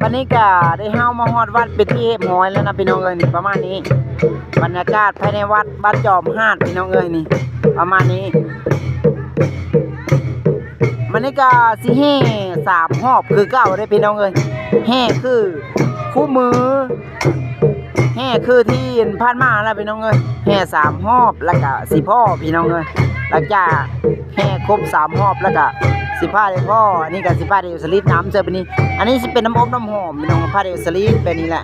ອັນນີ້ກະໄດ້ເຮົາມາຮອດວັດເປັນທີ່ຮຽບຮ້ອຍແລ້ວນະພີ່ນ້ອງເອີຍ ນີ້ປະມານນີ້ ບັນຍາກາດພາຍໃນວັດ ວັດຈອມຫາດພີ່ນ້ອງເອີຍ ນີ້ປະມານນີ້. ມັນນີ້ກະຊິແຫ່ສາມຮອບຄືເກົ່າເດ້ພີ່ນ້ອງເອີຍ ແຫ່ຄືຄູ່ມື້ ແຫ່ຄືທີ່ຜ່ານມາຫັ້ນລະພີ່ນ້ອງເອີຍ ແຫ່ສາມຮອບ ແລ້ວກະຊິພໍ້ພີ່ນ້ອງເອີຍ ຫຼັງຈາກແຫ່ຄົບສາມຮອບແລ້ວກະຊິພາໄດ້ພໍ້. ອັນນີ້ກະຊິພາໄດ້ສະລິດນ້ຳເທື່ອບາດນີ້ ອັນນີ້ຊິເປັນນ້ຳອົບນ້ຳຫອມພີ່ນ້ອງ ພາໄດ້ສະລິດແບບນີ້ແຫຼະ.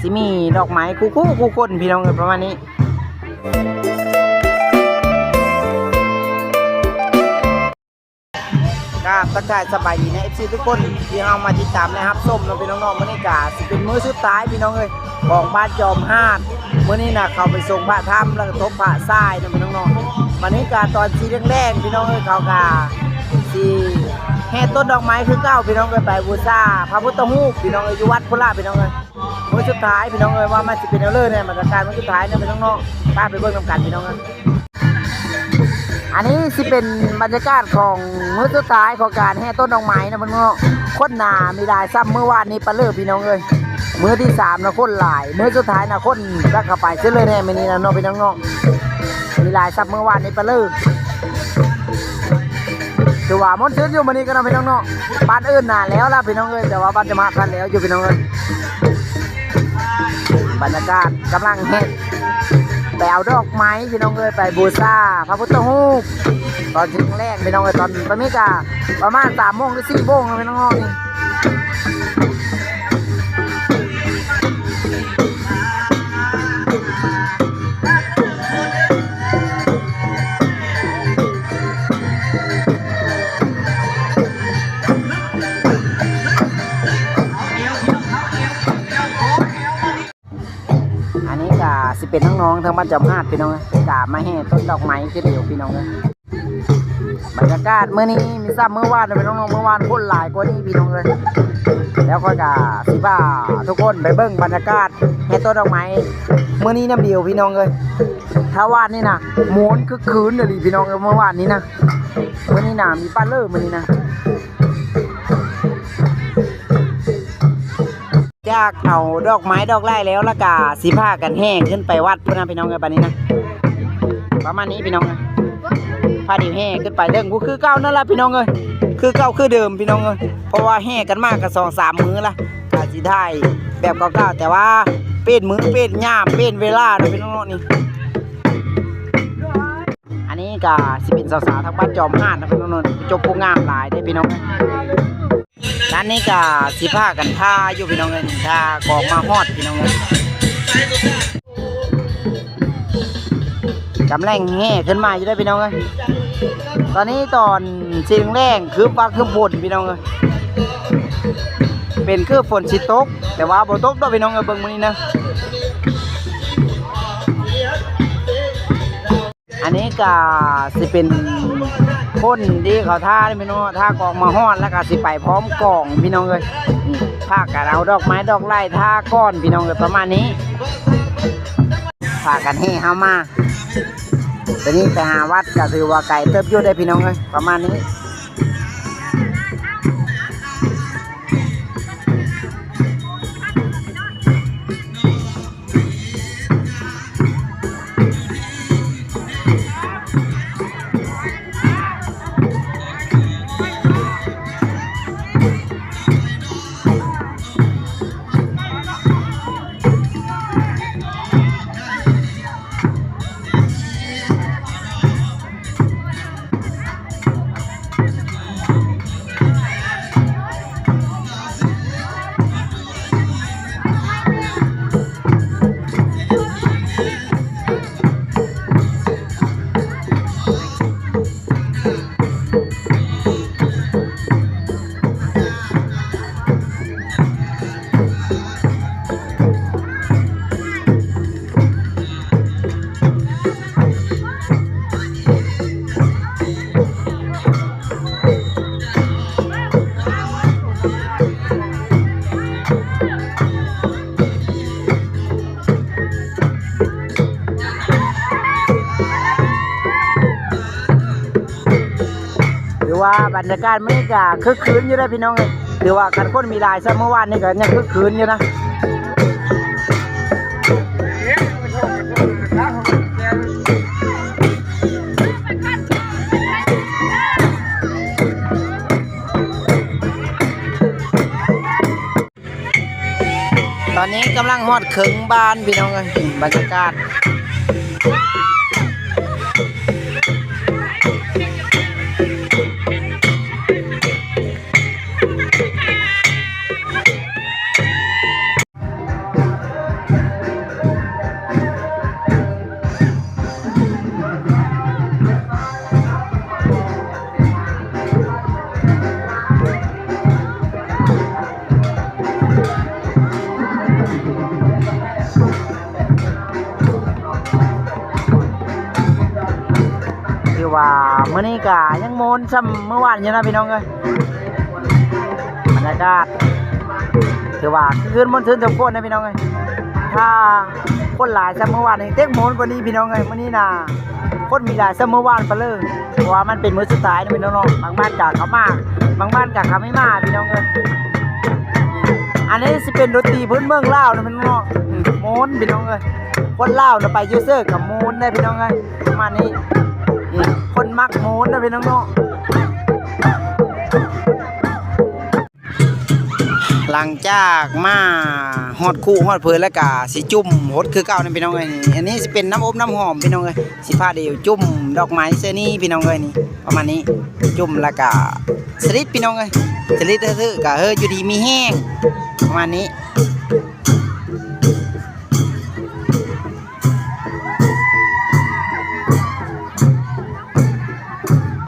ຊິມີດອກໄມ້ຄູ່ຄູ່ຄູ່ຄົນພີ່ນ້ອງເອີຍ ປະມານນີ້. ກາບທັກທາຍສະບາຍດີນະ ເອັຟຊີ ທຸກຄົນທີ່ເຮົາມາຕິດຕາມ ແລະ ຮັບຊົມເນາະພີ່ນ້ອງເນາະ. ມື້ນີ້ກະຊິເປັນມື້ສຸດທ້າຍພີ່ນ້ອງເອີຍ ຂອງບ້ານຈອມຫາດ. ມື້ນີ້ນະ ເຂົາໄປສົ່ງພະທຳ ແລ້ວກະທົບພະຊາຍເນາະພີ່ນ້ອງເນາະ. ບາດນີ້ກະຕອນສີແລງໆ ພີ່ນ້ອງເອີຍ ເຂົາກະຊິແຫ່ຕົ້ນດອກໄມ້ຄືເກົ່າພີ່ນ້ອງເອີຍ ໄປບູຊາພະພຸດທະຮູບພີ່ນ້ອງເອີຍ ຢູ່ວັດພຸ້ນລະພີ່ນ້ອງເອີຍ. ມື້ສຸດທ້າຍພີ່ນ້ອງເອີຍ ວ່າມັນຊິເປັນແນວເລີແດ່ ບັນຍາກາດມື້ສຸດທ້າຍເນາະພີ່ນ້ອງເນາະ. ໄປ ໄປເບິ່ງນຳກັນພີ່ນ້ອງເອີຍ. ອັນນີ້ຊິເປັນບັນຍາກາດຂອງມື້ສຸດທ້າຍຂອງການແຫ່ຕົ້ນດອກໄມ້ນະພີ່ນ້ອງເນາະ. ຄົນໜາມີຫຼາຍຊ້ຳມື້ວານນີ້ປະເລີພີ່ນ້ອງເອີຍ. ມື້ທີສາມນະຄົນຫຼາຍ ມື້ສຸດທ້າຍນະຄົນຈັກເຂົ້າໄປເສີເລີແດ່ມື້ນີ້ນະເນາະພີ່ນ້ອງເນາະ. ມີຫຼາຍຊ້ຳມື້ວານນີ້ປະເລີ. ຖືວ່າມ່ວນຊື່ນຢູ່ມື້ນີ້ກະເນາະພີ່ນ້ອງເນາະ. ບ້ານອື່ນນະແລ້ວລະພີ່ນ້ອງເອີຍ ແຕ່ວ່າບ້ານຈອມຫາດທັນແລ້ວຢູ່ພີ່ນ້ອງເອີຍ. ບັນຍາກາດກຳລັງແຫ່ໄປເອົາດອກໄມ້ພີ່ນ້ອງເອີຍ ໄປບູຊາພະພຸດທະຮູບ ຕອນແລງໆ ພີ່ນ້ອງເອີຍ. ຕອນ ຕອນນີ້ກະປະມານສາມໂມງຫຼືສີ່ໂມງແລ້ວພີ່ນ້ອງເນາະ. ອັນນີ້ກະຊິເປັນນ້ອງໆ ທາງບ້ານຈອມຫາດພີ່ນ້ອງ ກະມາແຫ່ຕົ້ນດອກໄມ້ຄືດຽວພີ່ນ້ອງເອີຍ. ບັນຍາກາດມື້ນີ້ມີຊ້ຳມື້ວານເດີພີ່ນ້ອງເນາະ ມື້ວານຄົນຫຼາຍກວ່ານີ້ພີ່ນ້ອງເອີຍ. ແລ້ວຂ້ອຍກະຊິພາທຸກຄົນໄປເບິ່ງບັນຍາກາດແຫ່ຕົ້ນດອກໄມ້ມື້ນີ້ນຳດຽວພີ່ນ້ອງເອີຍ. ຖ້າວານນີ້ນະມ່ວນຄຶກຄື້ນອີ່ຫຼີພີ່ນ້ອງເອີຍ ມື້ວານນີ້ນະ. ມື້ນີ້ນະມີປະເລີມື້ນີ້ນະ. ຈາກເອົາດອກໄມ້ດອກໄລ້ແລ້ວ ແລ້ວກະຊິພາກັນແຫ່ຂຶ້ນໄປວັດພຸ້ນນະພີ່ນ້ອງເອີຍ ບາດນີ້ນະ. ປະມານນີ້ພີ່ນ້ອງເອີຍ ພາດຽວແຫ່ຂຶ້ນໄປເທິງພຸ້ນ ຄືເກົ່ານັ້ນລະພີ່ນ້ອງເອີຍ ຄືເກົ່າຄືເດີມພີ່ນ້ອງເອີຍ. ເພາະວ່າແຫ່ກັນມາກະສອງສາມມື້ລະ ກະຊິຖ່າຍແບບເກົ່າໆ ແຕ່ວ່າປ່ຽນມື້ປ່ຽນຍາມປ່ຽນເວລາເນາະພີ່ນ້ອງເນາະ. ນີ້ ອັນນີ້ກະຊິເປັນສາວໆ ທາງບ້ານຈອມຫາດນະພີ່ນ້ອງເນາະ. ຈົບຜູ້ງາມຫຼາຍເດ້ພີ່ນ້ອງ. ດ້ານນີ້ກະຊິພາກັນທ່າຢູ່ພີ່ນ້ອງເອີຍ ທ່າກອງມາຮອດພີ່ນ້ອງເອີຍ. ກຳລັງແຫ່ຂຶ້ນມາຢູ່ເດີພີ່ນ້ອງເອີຍ. ຕອນນີ້ຕອນສີແດງໆ ຄຶບຟ້າຄຶບຝົນພີ່ນ້ອງເອີຍ. ເປັນຄືຝົນຊິຕົກ ແຕ່ວ່າບໍ່ຕົກດອກພີ່ນ້ອງເອີຍ ເບິ່ງມື້ນີ້ນະ. ອັນນີ້ກະຊິເປັນຄົນທີ່ເຂົາທ່າເດ້ພີ່ນ້ອງ ທ່າກອງມາຮອດ ແລ້ວກະຊິໄປພ້ອມກອງພີ່ນ້ອງເອີຍ. ນີ້ພາກັນເອົາດອກໄມ້ດອກໄລ້ທ່າກ່ອນພີ່ນ້ອງເອີຍ ປະມານນີ້. ພາກັນແຫ່ເຮົາມາ ຕອນນີ້ໄປຫາວັດກະຖືວ່າໄກເຕີບຢູ່ເດ້ພີ່ນ້ອງເອີຍ ປະມານນີ້. ວ່າບັນຍາກາດມື້ນີ້ກະຄຶກຄື້ນຢູ່ເດ້ພີ່ນ້ອງເອີຍ ຖືວ່າຄັນຄົນມີຫຼາຍຊະມື້ວານນີ້ກະຍັງຄຶກຄື້ນຢູ່ນະ. ຕອນນີ້ກຳລັງຮອດເຄິ່ງບ້ານພີ່ນ້ອງເອີຍ ບັນຍາກາດ ຖືວ່າມື້ນີ້ກະຍັງມ່ວນສ່ຳມື້ວານຢູ່ນະພີ່ນ້ອງເອີຍ. ບັນຍາກາດຖືວ່າຄຶກຄື້ນມ່ວນຊື່ນສົມຄວນນະພີ່ນ້ອງເອີຍ. ຖ້າຄົນຫຼາຍສ່ຳມື້ວານນີ້ເຕັກມ່ວນກວ່ານີ້ພີ່ນ້ອງເອີຍ. ມື້ນີ້ນະຄົນມີຫຼາຍສ່ຳມື້ວານປະເລີຍ ເພາະວ່າມັນເປັນມື້ສຸດທ້າຍນະພີ່ນ້ອງເນາະ. ບາງບ້ານກະເຂົ້າມາ ບາງບ້ານກະເຂົ້າໄມ່ມາພີ່ນ້ອງເອີຍ. ອັນນີ້ຊິເປັນດົນຕີພື້ນເມືອງລາວນະພີ່ນ້ອງເນາະ ມ່ວນພີ່ນ້ອງເອີຍ. ຄົນລາວນະໄປຢູ່ເຊີກະມ່ວນໄດ໋ພີ່ນ້ອງເອີຍ ປະມານນີ້. ຄົນມັກມ່ວນນະພີ່ນ້ອງເນາະ. ຫຼັງຈາກມາຮອດຄູຮອດເພີງແລ້ວກະຊິຈຸ້ມຫົດຄືເກົ່ານະພີ່ນ້ອງເອີຍ. ອັນນີ້ຊິເປັນນ້ຳອົບນ້ຳຫອມພີ່ນ້ອງເອີຍ. ຊິພາເດວຈຸ້ມດອກໄມ້ເທື່ອນີ້ພີ່ນ້ອງເອີຍ ນີ້ປະມານນີ້. ຈຸ້ມແລ້ວກະສະລິດພີ່ນ້ອງເອີຍ ສະລິດຊື່ໆ ກະເຮີຢູ່ດີມີແຮງ ປະມານນີ້.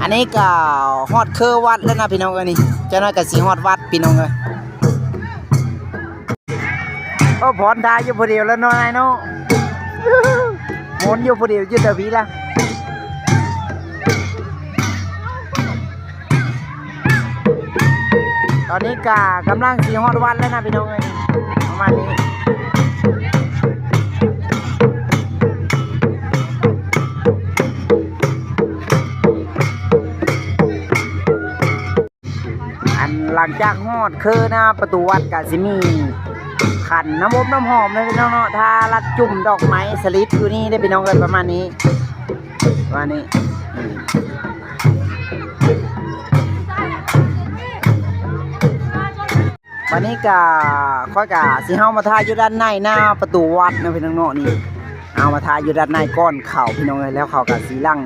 ອັນນີ້ກະຮອດເຄີວັດແລ້ວນະພີ່ນ້ອງເອີຍນີ້. ຈັກໜ້ອຍກະຊິຮອດວັດພີ່ນ້ອງເອີຍ. ໂອ້ ພອນຖ່າຍຢູ່ຜູ້ດຽວແລ້ວເນາະ ອ້າຍເນາະ. ໝູນຢູ່ຜູ້ດຽວຢູ່ແຖວພີ້ລະ. ຕອນນີ້ກະກຳລັງຊິຮອດວັດແລ້ວນະພີ່ນ້ອງເອີຍ ປະມານນີ້. ອັນຫຼັງຈາກຮອດເຄີນະປະຕູວັດກະຊິມີຂັນນ້ຳອົບນ້ຳຫອມເດີພີ່ນ້ອງເນາະ. ຖ້າລັດຈຸ້ມດອກໄມ້ສະລິດຢູ່ນີ້ເດີພີ່ນ້ອງເອີຍ ປະມານນີ້ ປະມານນີ້. ບັດນີ້ກະຂ້ອຍກະຊິເຮົາມາຖ່າຍຢູ່ດ້ານໃນໜ້າປະຕູວັດເນາະພີ່ນ້ອງເນາະ. ນີ້ເຮົາມາຖ່າຍຢູ່ດ້ານໃນກ່ອນເຂົ້າພີ່ນ້ອງເອີຍ ແລ້ວເຂົາກະຊິຫຼັ່ງ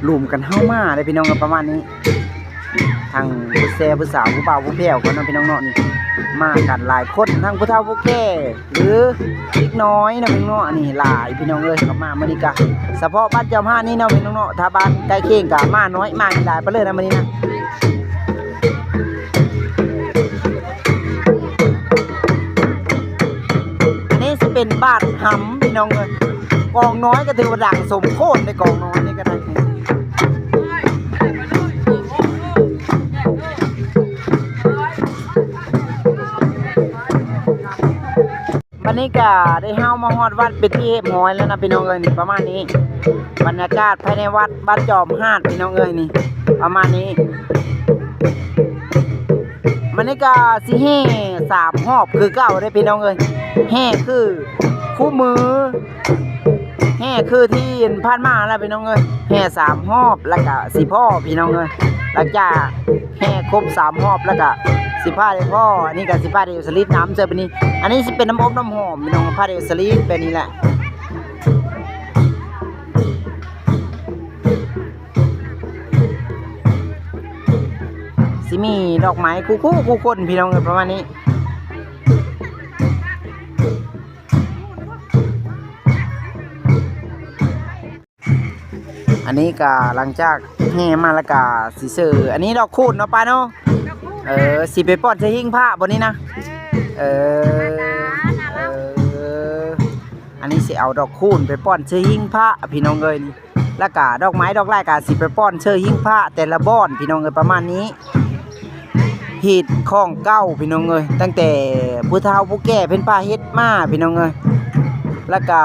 ລຸມກັນເຮົາມາເດ້ພີ່ນ້ອງເອີຍ ປະມານນີ້. ທັງຜູ້ແຊຜູ້ສາວຜູ້ບ່າວຜູ້ແພ້ວເຂົາເນາະພີ່ນ້ອງເນາະ. ນີ້ມາກັນຫຼາຍຄົນ ທັງຜູ້ເຖົ້າຜູ້ແກ່ ຫຼືເດັກນ້ອຍເນາະພີ່ນ້ອງເນາະ. ອັນນີ້ຫຼາຍພີ່ນ້ອງເອີຍ ເຂົ້າມາມື້ນີ້ກະສະເພາະບ້ານຈອມຫາດນີ້ເນາະພີ່ນ້ອງເນາະ. ຖ້າບ້ານໃກ້ຄຽງກະມາໜ້ອຍ ມາຫຼາຍປານເລີຍນະມື້ນີ້ນະ. ອັນນີ້ຊິເປັນບາດຫຳພີ່ນ້ອງເອີຍ. ກອງນ້ອຍກະຖືວ່າດັງສົມຄວນເດ້ ກອງນ້ອຍນີ້ກະໄດ້. ບັດນີ້ກະໄດ້ເຮົາມາຮອດວັດເປັນທີ່ຮຽບຮ້ອຍແລ້ວນະພີ່ນ້ອງເອີຍ. ນີ້ປະມານນີ້ ບັນຍາກາດພາຍໃນວັດບ້ານຈອມຫາດພີ່ນ້ອງເອີຍ ນີ້ປະມານນີ້. ບັດນີ້ກະຊິແຫ່ສາມຮອບຄືເກົ່າເດ້ພີ່ນ້ອງເອີຍ. ແຫ່ຄືຄູ່ມື້ ແຫ່ຄືທີ່ຜ່ານມາແລ້ວພີ່ນ້ອງເອີຍ. ແຫ່ສາມຮອບ ແລ້ວກະຊິພໍ້ພີ່ນ້ອງເອີຍ. ຫຼັງຈາກແຫ່ຄົບສາມຮອບແລ້ວກະຊິພາໄດ້ພໍ້. ອັນນີ້ກະຊິພາໄດ້ສະລິດນ້ຳເສີບນີ້. ອັນນີ້ຊິເປັນນ້ຳອົບນ້ຳຫອມພີ່ນ້ອງ ພາໄດ້ສະລິດແບບນີ້ແຫຼະ. ຊິມີດອກໄມ້ຄູ່ຄູ່ຄູ່ຄົນພີ່ນ້ອງເອີຍ ປະມານນີ້. ອັນນີ້ກະຫຼັງຈາກແຫ່ມາແລ້ວກະຊິເຊີ ອັນນີ້ດອກຄູນເນາະປ້າເນາະ. ເອີ ຊິໄປປ້ອນໃສ່ຫິ້ງພະບໍ່ນີ້ນະ? ເອີ ເອີ ອັນນີ້ຊິເອົາດອກຄູນໄປປ້ອນໃສ່ຫິ້ງພະພີ່ນ້ອງເອີຍນີ້. ແລ້ວກະດອກໄມ້ດອກຫຼ້າກະຊິໄປປ້ອນເຊີຫິ້ງພະແຕ່ລະບ່ອນພີ່ນ້ອງເອີຍ ປະມານນີ້. ຮີດຂອງເກົ່າພີ່ນ້ອງເອີຍ ຕັ້ງແຕ່ຜູ້ເຖົ້າຜູ້ແກ່ເພິ່ນພາເຮັດມາພີ່ນ້ອງເອີຍ ແລ້ວກະ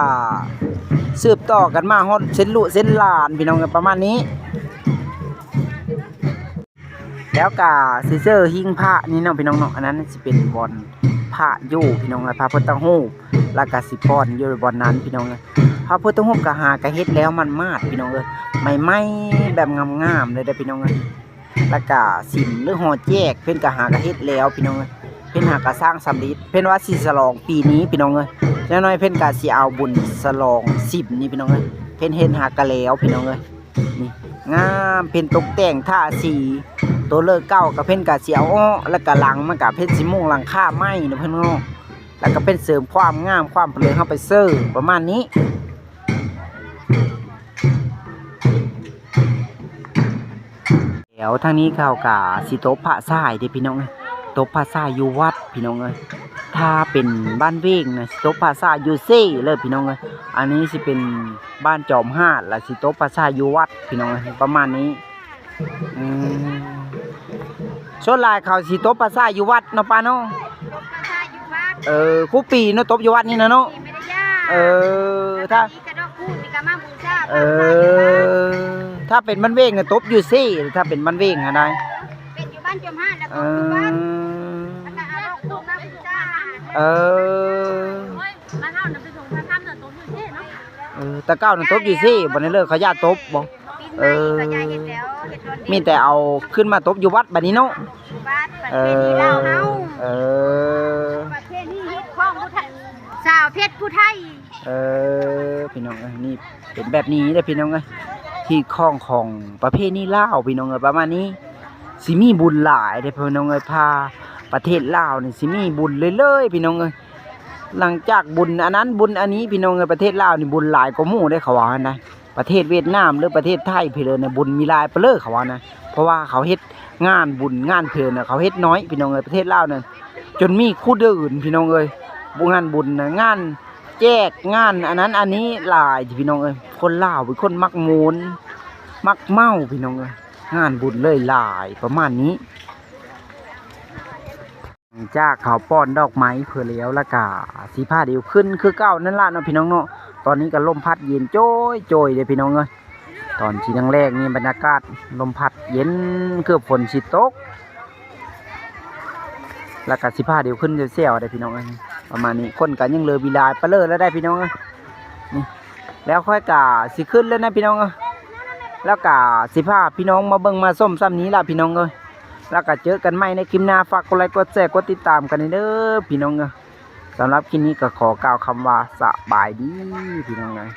ສືບຕໍ່ກັນມາຮອດເຊັ່ນລູກເຊັ່ນຫຼານພີ່ນ້ອງເອີຍ ປະມານນີ້. ແລ້ວກະຊິເຈີຫິ້ງພະນີ້ເນາະພີ່ນ້ອງເນາະ, ອັນນັ້ນຊິເປັນບ່ອນພະຢູ່ພີ່ນ້ອງເອີຍ, ພະພຸດທະຮູບ ແລ້ວກະຊິປ້ອນຢູ່ບ່ອນນັ້ນພີ່ນ້ອງເອີຍ. ພະພຸດທະຮູບກະຫາກະເຮັດແລ້ວໝາດໆພີ່ນ້ອງເອີຍ, ໃໝ່ໆແບບງາມໆເລີຍເດີ້ພີ່ນ້ອງເອີຍ. ແລ້ວກະສິມ ຫຼື ຫໍແຈກ ເພິ່ນກະຫາກະເຮັດແລ້ວພີ່ນ້ອງເອີຍ, ເພິ່ນຫາກະສ້າງສຳເລັດ, ເພິ່ນວ່າຊິສະຫຼອງປີນີ້ພີ່ນ້ອງເອີຍ. ຈັກໜ້ອຍເພິ່ນກະຊິເອົາບຸນສະຫຼອງສິມນີ້ພີ່ນ້ອງເອີຍ, ເພິ່ນເຮັດຫາກະແລ້ວພີ່ນ້ອງເອີຍ. ນີ້ງາມ, ເພິ່ນຕົກແຕ່ງທາສີ ໂຕເລີກເກົ່າກະເພິ່ນກະຊິເອົາອອກ, ແລ້ວກະຫຼັງມັນກະເພິ່ນຊິມຸງຫຼັງຄາໃໝ່ເນາະພີ່ນ້ອງ, ແລ້ວກະເພິ່ນເສີມຄວາມງາມຄວາມປະເລີໃຫ້ໄປເຊີປະມານນີ້. ແລ້ວທາງນີ້ເຂົາກະຊິຕົບພະຊາຍເດ້ພີ່ນ້ອງເອີຍ, ຕົບພະຊາຍຢູ່ວັດພີ່ນ້ອງເອີຍ. ຖ້າເປັນບ້ານເວງນະ ຊິຕົບພະຊາຍຢູ່ເຊເລີຍພີ່ນ້ອງເອີຍ. ອັນນີ້ຊິເປັນບ້ານຈອມຫາດ ລະຊິຕົບພະຊາຍຢູ່ວັດພີ່ນ້ອງເອີຍ, ປະມານນີ້. ອືມ ສ່ວນຫຼາຍເຂົາຊິຕົບພະຊາຍຢູ່ວັດເນາະປ້າເນາະ. ເອີ ຄູ່ປີເນາະ ຕົບຢູ່ວັດນີ້ນະເນາະ. ເອີ ຖ້າ ເອີ ຖ້າເປັນບ້ານເວງນະຕົບຢູ່ເຊ, ຖ້າເປັນບ້ານເວງຫັ້ນນະ ເປັນຢູ່ບ້ານຈອມຫາດ ແລ້ວກໍຢູ່ວັດ ເອີ ແລ້ວກໍເອົາດອກທູບມາບູຊາ. ເອີ ໂອ້ຍ ບ້ານເຮົານະໄປສົ່ງພະຄຳນະຕົບຢູ່ເຊເນາະ. ເອີ ແຕ່ເກົ່ານະຕົບຢູ່ເຊ ບໍ່ໄດ້ເລີກ ເຂົາຢ້ານຕົບບໍ່? ເອີ ມີແຕ່ເອົາຂຶ້ນມາຕົບຢູ່ວັດບາດນີ້ເນາະ. ວັດ ປະເພນີລາວເຮົາ. ເອີ ເອີ ປະເພນີຮີດຄອງຜູ້ໄທ ສາວເພັດຜູ້ໄທ. ເອີ ພີ່ນ້ອງເອີຍ ນີ້ເປັນແບບນີ້ເດ້ພີ່ນ້ອງເອີຍ, ຮີດຄອງຂອງປະເພນີລາວພີ່ນ້ອງເອີຍ ປະມານນີ້. ຊິມີບຸນຫຼາຍເດ້ພີ່ນ້ອງເອີຍ, ພາ ປະເທດລາວນີ້ຊິມີບຸນເລື້ອຍໆພີ່ນ້ອງເອີຍ. ຫຼັງຈາກບຸນອັນນັ້ນບຸນອັນນີ້ພີ່ນ້ອງເອີຍ, ປະເທດລາວນີ້ບຸນຫຼາຍກວ່າໝູ່ເດ້ ເຂົາວ່າຫັ້ນນະ. ປະເທດຫວຽດນາມ ຫຼື ປະເທດໄທພີ້ເລີຍນະ ບຸນມີຫຼາຍປານເລີ ເຂົາວ່ານະ. ເພາະວ່າເຂົາເຮັດງານບຸນງານເພີນນະ ເຂົາເຮັດໜ້ອຍພີ່ນ້ອງເອີຍ. ປະເທດລາວນັ້ນຈົນມີຄູ່ເດີນພີ່ນ້ອງເອີຍ, ບຸນງານບຸນນະ ງານແຈກ ງານອັນນັ້ນອັນນີ້ຫຼາຍພີ່ນ້ອງເອີຍ. ຄົນລາວເປັນຄົນມັກມ່ວນ ມັກເມົາພີ່ນ້ອງເອີຍ, ງານບຸນເລີຍຫຼາຍປະມານນີ້. ຫຼັງຈາກເຂົາປ້ອນດອກໄມ້ເພິ່ນແລ້ວ ແລ້ວກະຊິພາດຽວຂຶ້ນຄືເກົ່ານັ້ນລະເນາະພີ່ນ້ອງເນາະ. ຕອນນີ້ກະລົມພັດເຢັນໂຈຍໆເດ້ພີ່ນ້ອງເອີຍ. ຕອນຊິແລງໆນີ້ບັນຍາກາດລົມພັດເຢັນ ເກືອບຝົນຊິຕົກ, ແລ້ວກະຊິພາດຽວຂຶ້ນແຊວໆເດ້ພີ່ນ້ອງເອີຍ. ປະມານນີ້ ຄົນກະຍັງເຫຼືອອີກຫຼາຍປານເລີແລ້ວໄດ໋ພີ່ນ້ອງເອີຍ. ນີ້ ແລ້ວຂ້ອຍກະຊິຂຶ້ນແລ້ວນະພີ່ນ້ອງເອີຍ, ແລ້ວກະຊິພາພີ່ນ້ອງມາເບິ່ງມາຊົມຊ່ຳນີ້ລະພີ່ນ້ອງເອີຍ. ແລ້ວກະເຈີກັນໃໝ່ໃນຄລິບໜ້າ, ຝາກກົດໄລ ກົດແຊ ກົດຕິດຕາມກັນແດ່ເດີພີ່ນ້ອງເອີຍ. ສຳລັບຄລິບນີ້ກະຂໍກ່າວຄຳວ່າສະບາຍດີພີ່ນ້ອງເອີຍ.